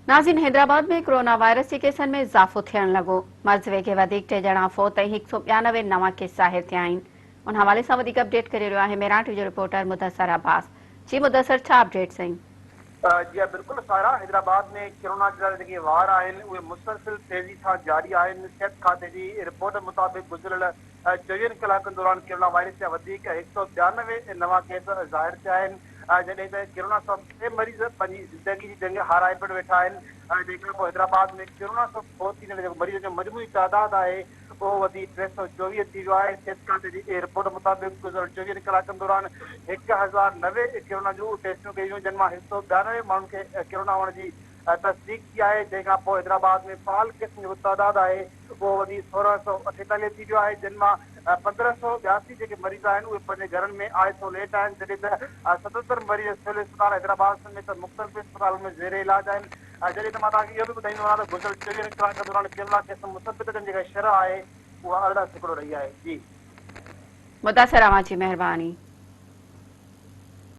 ناظرين Hyderabad ۾ corona virus جي ڪيسن ۾ اضافو ٿيڻ لڳو، مرض ويگهي وڌيڪ ٽي ڄڻا فوت ۽ 192 نوان ڪيس ظاهر ٿيا آهن. ان حوالي سان وڌيڪ اپڊيٽ ڪري رهيو آهي ميران ٽي وي جو رپورٽر مدثر عباس. جي مدثر ڇا اپڊيٽس آهن؟ جي ها بلڪل سائرا، حيدرآباد ۾ ڪرونا جا جيڪي وار آهن اهي مسلسل تيزي سان جاري آهن، صحت کاتي جي رپورٽ مطابق گذريل چوويهن ڪلاڪن دوران ڪرونا وائرس جا وڌيڪ 192 نوان ڪيس ظاهر ٿيا آهن، جڏهن ته ڪرونا سبب ٽي مريض پنهنجي زندگي جي جنگ هارائي پڻ ويٺا آهن، جنهن کان پوء حيدرآباد ۾ ڪرونا سبب فوت ٿيندڙ جيڪو مريضن جو مجموعي تعداد آهي اهو وڌي 324 ٿي ويو آهي، صحت کاتي جي رپورٽ مطابق گذريل چوويهن ڪلاڪن دوران 1090 ڪرونا جون ٽيسٽون ڪيون ويون، جن مان 192 ماڻهن کي ڪرونا هئڻ جي تصديق ٿي آهي، جنهن کان پوء حيدرآباد ۾ فعال ڪيسن جو جيڪو تعداد آهي اهو وڌي 1648 ٿي ويو آهي، جن مان 1582 جيڪي مريض آهن اهي پنهنجي گهرن ۾ آئسوليٽ آهن، جڏهن ته 77 مريض سول اسپتال حيدرآباد سميت مختلف اسپتالن ۾ زير علاج آهن، جڏهن ته مان توهان کي اهو به ٻڌائيندو هلان ته گذريل چوويهن ڪلاڪن دوران ڪرونا ڪيس مثبت جي جيڪا شرح آهي اها 18% رهي آهي. جي. مدثر اوهان جي مهرباني.